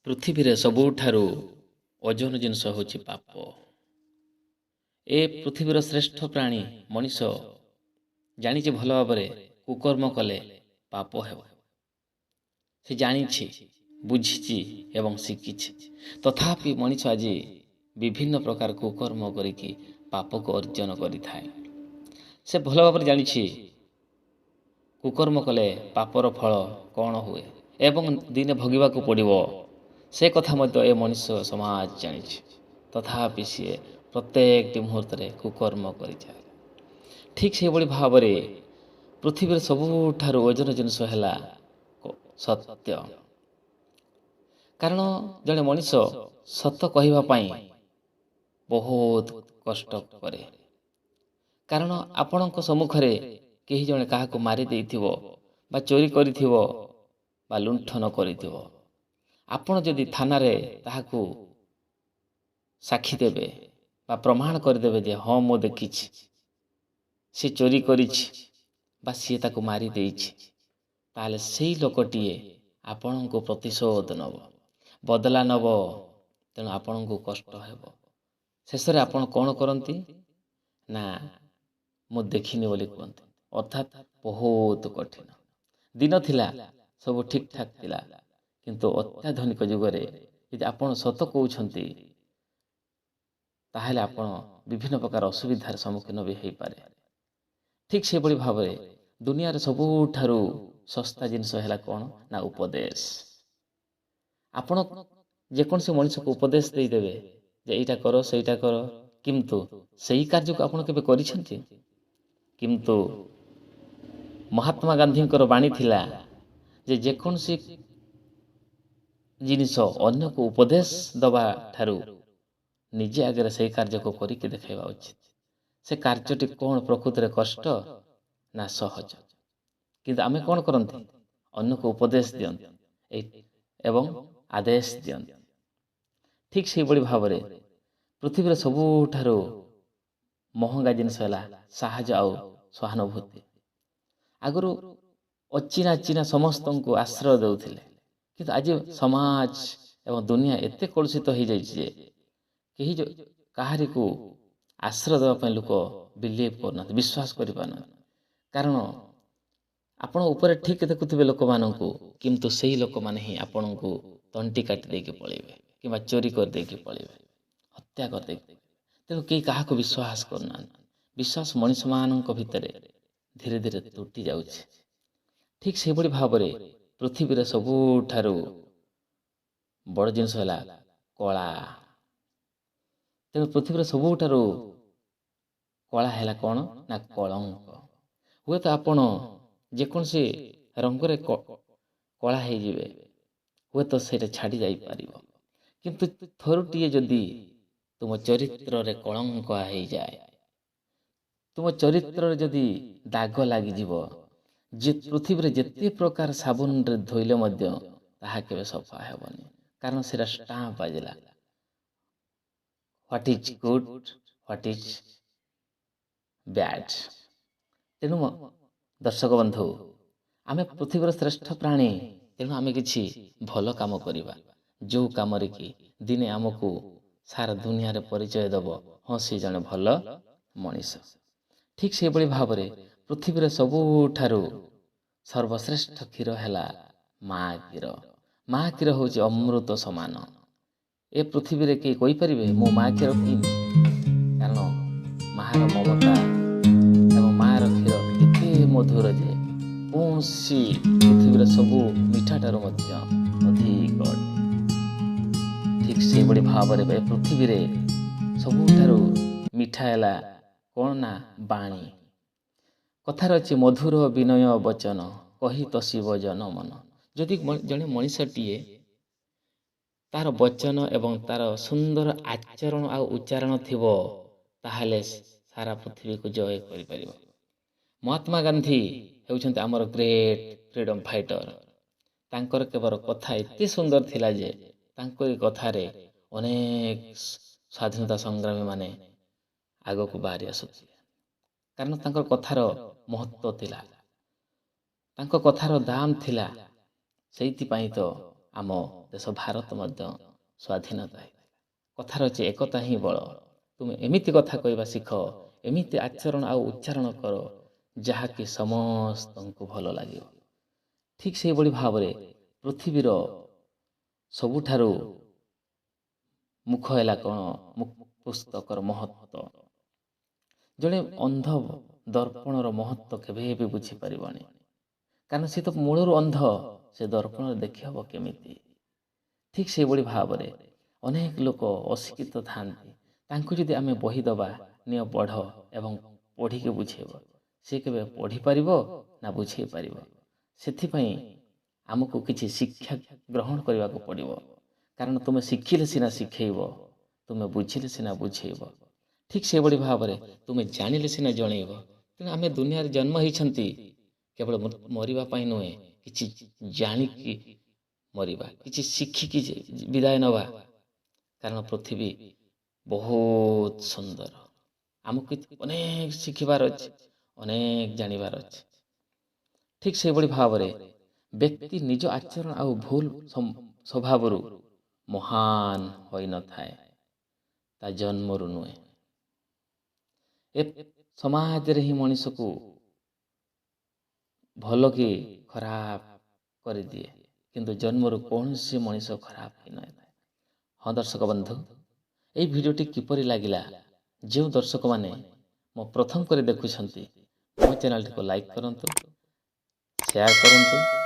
ପୃଥିବୀରେ ସବୁଠାରୁ ଓଜନ ଜିନିଷ ହେଉଛି ପାପ। ଏ ପୃଥିବୀର ଶ୍ରେଷ୍ଠ ପ୍ରାଣୀ ମଣିଷ ଜାଣିଛି ଭଲ ଭାବରେ, କୁକର୍ମ କଲେ ପାପ ହେବ। ସେ ଜାଣିଛି, ବୁଝିଛି ଏବଂ ଶିଖିଛି। ତଥାପି ମଣିଷ ଆଜି ବିଭିନ୍ନ ପ୍ରକାର କୁକର୍ମ କରିକି ପାପକୁ ଅର୍ଜନ କରିଥାଏ। ସେ ଭଲ ଭାବରେ ଜାଣିଛି କୁକର୍ମ କଲେ ପାପର ଫଳ କ'ଣ ହୁଏ ଏବଂ ଦିନେ ଭୋଗିବାକୁ ପଡ଼ିବ, ସେ କଥା ମଧ୍ୟ ଏ ମଣିଷ ସମାଜ ଜାଣିଛି। ତଥାପି ସିଏ ପ୍ରତ୍ୟେକଟି ମୁହୂର୍ତ୍ତରେ କୁକର୍ମ କରିଚାଲେ। ଠିକ୍ ସେହିଭଳି ଭାବରେ ପୃଥିବୀର ସବୁଠାରୁ ଓଜନ ଜିନିଷ ହେଲା ସତ୍ୟ। କାରଣ ଜଣେ ମଣିଷ ସତ କହିବା ପାଇଁ ବହୁତ କଷ୍ଟ କରେ। କାରଣ ଆପଣଙ୍କ ସମ୍ମୁଖରେ କେହି ଜଣେ କାହାକୁ ମାରି ଦେଇଥିବ ବା ଚୋରି କରିଥିବ ବା ଲୁଣ୍ଠନ କରିଥିବ, ଆପଣ ଯଦି ଥାନାରେ ତାହାକୁ ସାକ୍ଷୀ ଦେବେ ବା ପ୍ରମାଣ କରିଦେବେ ଯେ ହଁ, ମୁଁ ଦେଖିଛି ସେ ଚୋରି କରିଛି ବା ସିଏ ତାକୁ ମାରି ଦେଇଛି, ତାହେଲେ ସେଇ ଲୋକଟିଏ ଆପଣଙ୍କୁ ପ୍ରତିଶୋଧ ନେବ, ବଦଲା ନେବ। ତେଣୁ ଆପଣଙ୍କୁ କଷ୍ଟ ହେବ। ଶେଷରେ ଆପଣ କ'ଣ କରନ୍ତି ନା, ମୁଁ ଦେଖିନି ବୋଲି କୁହନ୍ତି। ଅର୍ଥାତ୍ ବହୁତ କଠିନ। ଦିନ ଥିଲା ସବୁ ଠିକ୍ ଠାକ୍ ଥିଲା, କିନ୍ତୁ ଅତ୍ୟାଧୁନିକ ଯୁଗରେ ଯଦି ଆପଣ ସତ କହୁଛନ୍ତି, ତାହେଲେ ଆପଣ ବିଭିନ୍ନ ପ୍ରକାର ଅସୁବିଧାର ସମ୍ମୁଖୀନ ବି ହେଇପାରେ। ଠିକ୍ ସେଭଳି ଭାବରେ ଦୁନିଆରେ ସବୁଠାରୁ ଶସ୍ତା ଜିନିଷ ହେଲା କ'ଣ ନା ଉପଦେଶ। ଆପଣ ଯେକୌଣସି ମଣିଷକୁ ଉପଦେଶ ଦେଇଦେବେ ଯେ ଏଇଟା କର, ସେଇଟା କର, କିନ୍ତୁ ସେଇ କାର୍ଯ୍ୟକୁ ଆପଣ କେବେ କରିଛନ୍ତି? କିନ୍ତୁ ମହାତ୍ମା ଗାନ୍ଧୀଙ୍କର ବାଣୀ ଥିଲା ଯେ ଯେକୌଣସି ଜିନିଷ ଅନ୍ୟକୁ ଉପଦେଶ ଦେବା ଠାରୁ ନିଜେ ଆଗରେ ସେଇ କାର୍ଯ୍ୟକୁ କରିକି ଦେଖାଇବା ଉଚିତ। ସେ କାର୍ଯ୍ୟଟି କ'ଣ ପ୍ରକୃତିରେ କଷ୍ଟ ନା ସହଜ? କିନ୍ତୁ ଆମେ କ'ଣ କରନ୍ତି? ଅନ୍ୟକୁ ଉପଦେଶ ଦିଅନ୍ତି ଏଇ ଏବଂ ଆଦେଶ ଦିଅନ୍ତି। ଠିକ୍ ସେଇଭଳି ଭାବରେ ପୃଥିବୀର ସବୁଠାରୁ ମହଙ୍ଗା ଜିନିଷ ହେଲା ସାହାଯ୍ୟ ଆଉ ସହାନୁଭୂତି। ଆଗରୁ ଅଚିହ୍ନା ଚିହ୍ନା ସମସ୍ତଙ୍କୁ ଆଶ୍ରୟ ଦେଉଥିଲେ, କିନ୍ତୁ ଆଜି ସମାଜ ଏବଂ ଦୁନିଆ ଏତେ କଳୁଷିତ ହେଇଯାଇଛି ଯେ କେହି କାହାରିକୁ ଆଶ୍ରୟ ଦେବା ପାଇଁ ଲୋକ ବିଲିଭ୍ କରୁନାହାନ୍ତି, ବିଶ୍ୱାସ କରିପାରୁନାହାନ୍ତି। କାରଣ ଆପଣ ଉପରେ ଠିକ୍ ଦେଖୁଥିବେ ଲୋକମାନଙ୍କୁ, କିନ୍ତୁ ସେଇ ଲୋକମାନେ ହିଁ ଆପଣଙ୍କୁ ତଣ୍ଟି କାଟି ଦେଇକି ପଳେଇବେ କିମ୍ବା ଚୋରି କରିଦେଇକି ପଳେଇବେ, ହତ୍ୟା କରିଦେଇକି। ତେଣୁ କେହି କାହାକୁ ବିଶ୍ୱାସ କରୁନାହାନ୍ତି। ବିଶ୍ୱାସ ମଣିଷମାନଙ୍କ ଭିତରେ ଧୀରେ ଧୀରେ ତୁଟି ଯାଉଛି। ଠିକ୍ ସେହିଭଳି ଭାବରେ ପୃଥିବୀର ସବୁଠାରୁ ବଡ଼ ଜିନିଷ ହେଲା କଳା। ତେଣୁ ପୃଥିବୀର ସବୁଠାରୁ କଳା ହେଲା କ'ଣ ନା କଳଙ୍କ। ହୁଏତ ଆପଣ ଯେକୌଣସି ରଙ୍ଗରେ କଳା ହେଇଯିବେ, ହୁଏତ ସେଇଟା ଛାଡ଼ି ଯାଇପାରିବ, କିନ୍ତୁ ଥରୁଟିଏ ଯଦି ତୁମ ଚରିତ୍ରରେ କଳଙ୍କ ହେଇଯାଏ, ତୁମ ଚରିତ୍ରରେ ଯଦି ଦାଗ ଲାଗିଯିବ, ଯେ ପୃଥିବୀରେ ଯେତେ ପ୍ରକାର ସାବୁନରେ ଧୋଇଲେ ମଧ୍ୟ ତାହା କେବେ ସଫା ହେବନି। କାରଣ ସେଇଟା ଷ୍ଟାମ୍ପ ବାଜିଲା, what is good, what is bad। ତେଣୁ ଦର୍ଶକ ବନ୍ଧୁ, ଆମେ ପୃଥିବୀର ଶ୍ରେଷ୍ଠ ପ୍ରାଣୀ। ତେଣୁ ଆମେ କିଛି ଭଲ କାମ କରିବା, ଯେଉଁ କାମରେ କି ଦିନେ ଆମକୁ ସାରା ଦୁନିଆରେ ପରିଚୟ ଦେବ, ହଁ, ସେ ଜଣେ ଭଲ ମଣିଷ। ଠିକ୍ ସେଭଳି ଭାବରେ ପୃଥିବୀର ସବୁଠାରୁ ସର୍ବଶ୍ରେଷ୍ଠ କ୍ଷୀର ହେଲା ମା କ୍ଷୀର। ମା କ୍ଷୀର ହେଉଛି ଅମୃତ ସମାନ। ଏ ପୃଥିବୀରେ କେହି କହିପାରିବେ ମୁଁ ମା କ୍ଷୀର ପିଇନି? କାରଣ ମାର ମମତା ଏବଂ ମାର କ୍ଷୀର ଏତେ ମଧୁର ଯେ କୌଣସି ପୃଥିବୀର ସବୁ ମିଠାଠାରୁ ମଧ୍ୟ ଅଧିକ ଅଟେ। ଠିକ୍ ସେହିଭଳି ଭାବରେ ଏ ପୃଥିବୀରେ ସବୁଠାରୁ ମିଠା ହେଲା କ'ଣ ନା ବାଣୀ। କଥାରେ ଅଛି, ମଧୁର ବିନୟ ବଚନ କହି ତୋଷିବ ଜନ ମନ। ଯଦି ଜଣେ ମଣିଷଟିଏ ତାର ବଚନ ଏବଂ ତାର ସୁନ୍ଦର ଆଚରଣ ଆଉ ଉଚ୍ଚାରଣ ଥିବ, ତାହେଲେ ସାରା ପୃଥିବୀକୁ ଜୟ କରିପାରିବ। ମହାତ୍ମା ଗାନ୍ଧୀ ହେଉଛନ୍ତି ଆମର ଗ୍ରେଟ୍ ଫ୍ରିଡ଼ମ୍ ଫାଇଟର। ତାଙ୍କର କେବଳ କଥା ଏତେ ସୁନ୍ଦର ଥିଲା ଯେ ତାଙ୍କରି କଥାରେ ଅନେକ ସ୍ୱାଧୀନତା ସଂଗ୍ରାମୀମାନେ ଆଗକୁ ବାହାରି ଆସୁଥିଲେ। କାରଣ ତାଙ୍କର କଥାର ମହତ୍ଵ ଥିଲା, ତାଙ୍କ କଥାର ଦାମ ଥିଲା। ସେଇଥିପାଇଁ ତ ଆମ ଦେଶ ଭାରତ ମଧ୍ୟ ସ୍ୱାଧୀନତା ହେଇଥିଲା। କଥାରେ ଅଛି, ଏକତା ହିଁ ବଳ। ତୁମେ ଏମିତି କଥା କହିବା ଶିଖ, ଏମିତି ଆଚରଣ ଆଉ ଉଚ୍ଚାରଣ କର, ଯାହାକି ସମସ୍ତଙ୍କୁ ଭଲ ଲାଗିବ। ଠିକ୍ ସେହିଭଳି ଭାବରେ ପୃଥିବୀର ସବୁଠାରୁ ମୁଖ ହେଲା କ'ଣ? ପୁସ୍ତକର ମହତ୍ଵ। ଜଣେ ଅନ୍ଧ ଦର୍ପଣର ମହତ୍ଵ କେବେ ବି ବୁଝିପାରିବନି, କାରଣ ସେ ତ ମୂଳରୁ ଅନ୍ଧ। ସେ ଦର୍ପଣରେ ଦେଖି ହେବ କେମିତି? ଠିକ୍ ସେହିଭଳି ଭାବରେ ଅନେକ ଲୋକ ଅଶିକ୍ଷିତ ଥାଆନ୍ତି। ତାଙ୍କୁ ଯଦି ଆମେ ବହି ଦେବା, ନିଅ ପଢ଼ ଏବଂ ପଢ଼ିକି ବୁଝେଇବ, ସେ କେବେ ପଢ଼ିପାରିବ ନା ବୁଝେଇ ପାରିବ? ସେଥିପାଇଁ ଆମକୁ କିଛି ଶିକ୍ଷା ଗ୍ରହଣ କରିବାକୁ ପଡ଼ିବ, କାରଣ ତୁମେ ଶିଖିଲେ ସିନା ଶିଖେଇବ, ତୁମେ ବୁଝିଲେ ସିନା ବୁଝେଇବ। ଠିକ୍ ସେଭଳି ଭାବରେ ତୁମେ ଜାଣିଲେ ସିନା ଜଣେଇବ। ତେଣୁ ଆମେ ଦୁନିଆରେ ଜନ୍ମ ହେଇଛନ୍ତି କେବଳ ମରିବା ପାଇଁ ନୁହେଁ, କିଛି ଜାଣିକି ମରିବା, କିଛି ଶିଖିକି ବିଦାୟ ନେବା। କାରଣ ପୃଥିବୀ ବହୁତ ସୁନ୍ଦର, ଆମକୁ ଅନେକ ଶିଖିବାର ଅଛି, ଅନେକ ଜାଣିବାର ଅଛି। ଠିକ୍ ସେଭଳି ଭାବରେ ବ୍ୟକ୍ତି ନିଜ ଆଚରଣ ଆଉ ଭୁଲ ସ୍ୱଭାବରୁ ମହାନ ହୋଇନଥାଏ, ତା ଜନ୍ମରୁ ନୁହେଁ। ଏ ସମାଜରେ ହିଁ ମଣିଷକୁ ଭଲ କି ଖରାପ କରିଦିଏ, କିନ୍ତୁ ଜନ୍ମରୁ କୌଣସି ମଣିଷ ଖରାପ ହୋଇନଥାଏ। ହଁ ଦର୍ଶକ ବନ୍ଧୁ, ଏଇ ଭିଡ଼ିଓଟି କିପରି ଲାଗିଲା? ଯେଉଁ ଦର୍ଶକମାନେ ମୋ ପ୍ରଥମ କରି ଦେଖୁଛନ୍ତି, ମୋ ଚ୍ୟାନେଲଟିକୁ ଲାଇକ୍ କରନ୍ତୁ, ସେୟାର କରନ୍ତୁ।